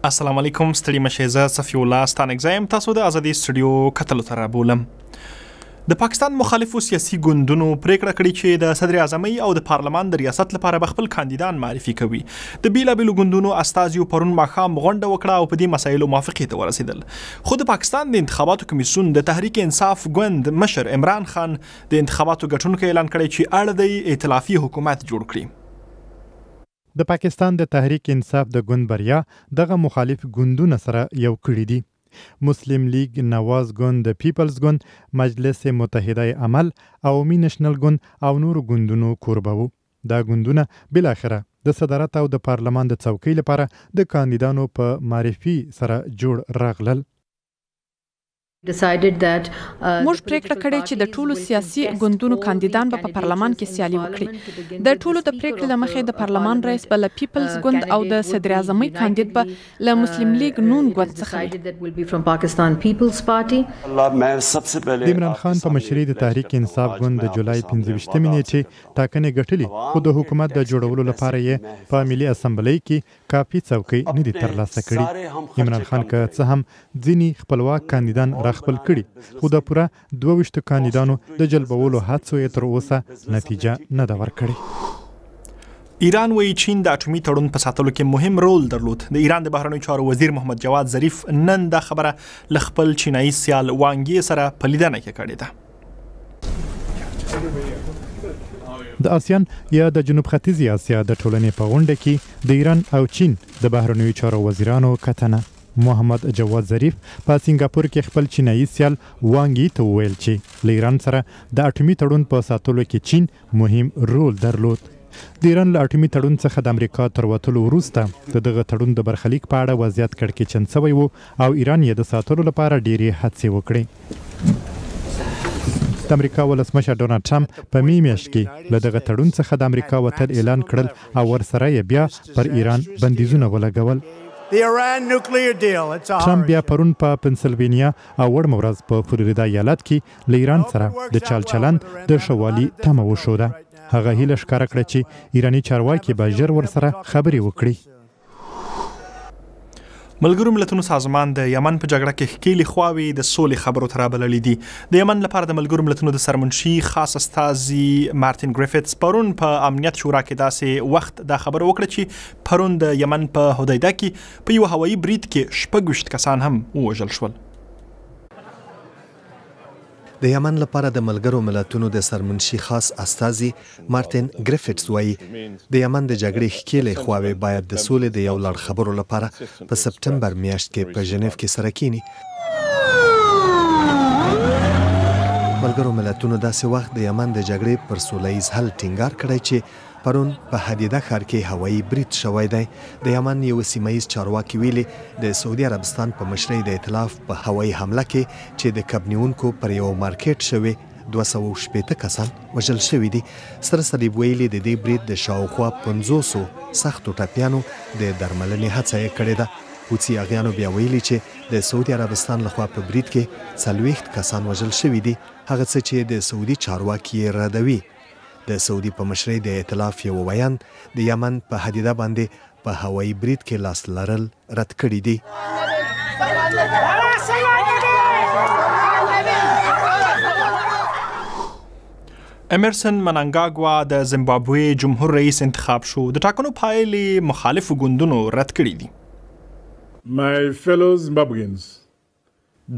السلام علیکم، ستړي مشه. زه صفی الله ستانکزی یم، تاسو د ازادي سټډیو کتلو ته رابولم. د پاکستان مخالفو سیاسي ګوندونو پریکړه کړې چې د صدر اعظمۍ او د پارلمان د ریاست لپاره به خپل کاندیدان معرفي کوي. د بیلابیلو ګوندونو استازیو پرون ماښام غونډه وکړه او په دې مسایلو موافقې ته ورسېدل، خو د پاکستان د انتخاباتو کمیسیون د تحریک انصاف ګوند مشر عمران خان د انتخاباتو ګټونکی اعلان کړی چې اړ دی ائتلافي حکومت جوړ کړي. د پاکستان د تحریک انصاف د ګوند بریا دغه مخالف ګوندونه سره یو کړي دي. مسلم لیګ نواز ګوند، د پیپلز ګوند، مجلس متحده عمل، عوامي نشنل ګوند او نورو ګوندونو کوربه وو. دا ګوندونه بالاخره د صدارت او د پارلمان د څوکۍ لپاره د کاندیدانو په معرفي سره جوړ راغلل. موږ پرېکړه کړې چې د ټولو سیاسي ګوندونو کاندیدان به په پارلمان کې سیالي وکړي. د ټولو د پرېکړې له مخې، د پارلمان رئیس به له پیپلز ګوند او د صدراعظمۍ کاندید به له مسلم لیګ نون ګوند څخه وي. د عمران خان په مشرۍ د تحریک انصاف ګوند د جولای 25مې نېټې ټاکنې ګټلي، خو د حکومت د جوړولو لپاره یې په ملي اسمبلۍ کې کافي څوکۍ نه دي ترلاسه کړي. عمران خان که څه هم ځینې خپلواک کاندیدان راخپل کړي، خو د پوره 22 کاندیدانو د جلبولو هڅو یې تر اوسه نتیجه نه ده ورکړې. ایران وایي چین د اټومي تړون په ساتلو کې مهم رول درلود. د ایران د بهرنیو چارو وزیر محمد جواد ظریف نن دا خبره له خپل چینایي سیال وانګ یي سره په لیدنه کې کړې ده. د آسیان یا د جنوب ختیځې اسیا د ټولنې په غونډه کې د ایران او چین د بهرنیو چارو وزیرانو کتنه. محمد جواد ظریف په سنګاپور کې خپل چینایي سیال وانګ یي ته وویل چې له ایران سره د اټومي تړون په ساتلو کې چین مهم رول درلود. د ایران له اټومي تړون څخه د امریکا تر وتلو وروسته د دغه تړون د برخلیک په اړه وضعیت کړکېچن شوی و او ایران یې د ساتلو لپاره ډېرې هڅې وکړې. د امریکا ولسمشر ډونالد ټرمپ په می میاشت کې له دغه تړون څخه د امریکا وتل اعلان کړل او ورسره یې بیا پر ایران بندیزونه ولګول. ټرمپ بیا پرون په پنسلوانیا او وړمه ورځ په فلوریدا ایالت کې له ایران سره د چال چلند د ښه والي تمه وښوده. هغه هیله ښکاره کړه چې ایراني چارواکي به ژر ورسره خبرې وکړي. ملګرو ملتونو سازمان د یمن په جګړه کې ښکېلې خواوې د سولې خبرو ته رابللې دي. د یمن لپاره د ملګرو ملتونو د سرمنشي خاص استازي مارتین ګریفیتس پرون په امنیت شورا کې داسې وخت دا خبره وکړه چې پرون د یمن په حدیده کې په یو هوایي برید کې 26 کسان هم ووژل شول. د یمن لپاره د ملګرو ملتونو د سرمنشي خاص استازي مارتین ګریفیټس وایي، د یمن د جګړې ښکېلې خواوې باید د سولې د یو لړ خبرو لپاره په سپټمبر میاشت کې په ژنیو کې سره کیني. ملګرو ملتونو داسې وخت د یمن د جګړې پر سوله ییز حل ټینګار کړی چې پرون په حدیده ښار کې هوایي برید شوی دی. د یمن یو سیمه ییز چارواکي ویلي، د سعودي عربستان په مشرۍ د ائتلاف په هوایي حمله کې چې د کب نیونکو پر یو مارکیټ شوې، 260 کسان وژل شوي دي. سره صلیب ویلي، د دې برید د شاوخوا 50 سختو ټپیانو د درملنې هڅه یې کړې ده. حوثي یاغیانو بیا ویلي چې د سعودي عربستان لخوا په برید کې 40 کسان وژل شوي دي، هغه څه چې د سعودي چارواکي یې ردوي. د سعودي په مشرۍ د ائتلاف یو ویاند د یمن په حدیده باندې په هوایي برید کې لاس لرل رد کړي دي. امرسن منانګاګوا د زیمبابوې جمهور رئیس انتخاب شو. د ټاکنو پایلې مخالفو ګوندونو رد کړې دي. My fellow Zimbabweans.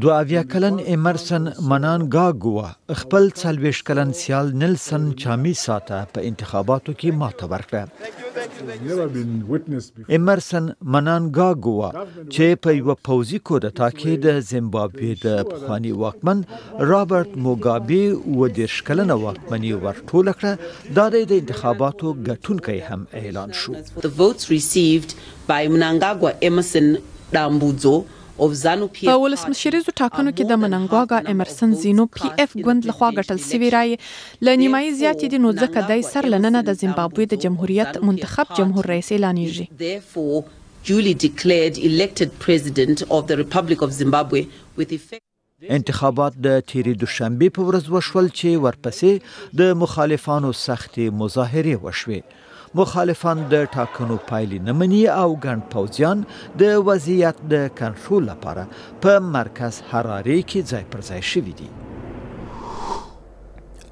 72 کلن ایمرسن منانګاګوا خپل 40 کلن سیال نیلسن چامیسا ته په انتخاباتو کې ماته ورکړه. ایمرسن منانګاګوا چې په یوه پوځي کودتا کې د زیمبابوې د پخواني واکمن رابرت موګابي 37 کلنه واکمني ورټوله کړه، دا دی د انتخاباتو ګټونکی هم اعلان شو. The votes received by Mnangagwa Emerson Dambudzo په ولسمشریزو ټاکنو کې د مننګواګا ایمرسن زینو پي اف ګوند لخوا ګټل شوې رایې له نیمایي زیاتې دي، نو ځکه دی سر له ننه د زیمبابوې د جمهوریت منتخب جمهور رئیس اعلانیږي. Duly declared elected president of the Republic of Zimbabwe with effect. انتخابات د تیرې دوشنبې په ورځ وشول چې ورپسې د مخالفانو سختې مظاهرې وشوې. مخالفان د ټاکنو پایلې نه مني او ګڼ پوځیان د وضعیت د کنټرول لپاره په مرکز حرارې کې ځای پر ځای شوي دي.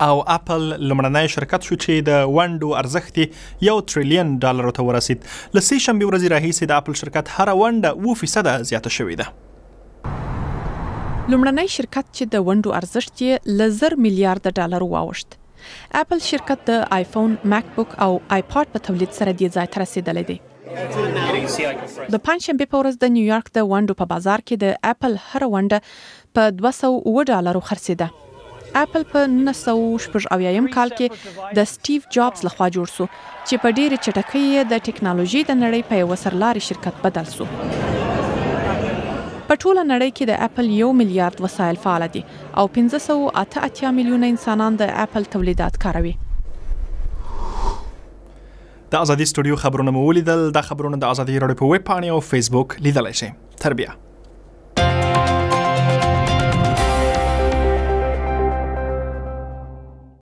او اپل لومړنی شرکت شو چې د ونډو ارزښت یې یو تریلیون ډالرو ته ورسید. له سې شنبې ورځې راهیسې د اپل شرکت هره ونډه 7% زیاته شوې ده. لومړنی شرکت چې د ونډو ارزښت یې له 1000 میلیارد ډالرو واوښت. اپل شرکت د آیفون، مک بوک او آیپاډ په تولید سره دې ځای ته رسېدلی دی. د پنجشنبې په ورځ د نیویارک د ونډو په بازار کې د اپل هره ونډه په 207 ډالرو خرڅېده. اپل په 1976 کال کې د سټیو جابز لخوا جوړ شو چې په ډېرې چټکۍ یې د ټکنالوژۍ د نړۍ په یوه سرلاري شرکت بدل شو. په ټوله نړۍ کې د اپل یو میلیارد وسایل فعال دي او 588 میلیونه انسانان د اپل تولیدات کاروي. د ازادي سټوډیو خبرونه مو ولیدل. دا خبرونه د ازادي راډیو په ویب پاڼې او فیسبوک لیدلای شئ. تر بیا.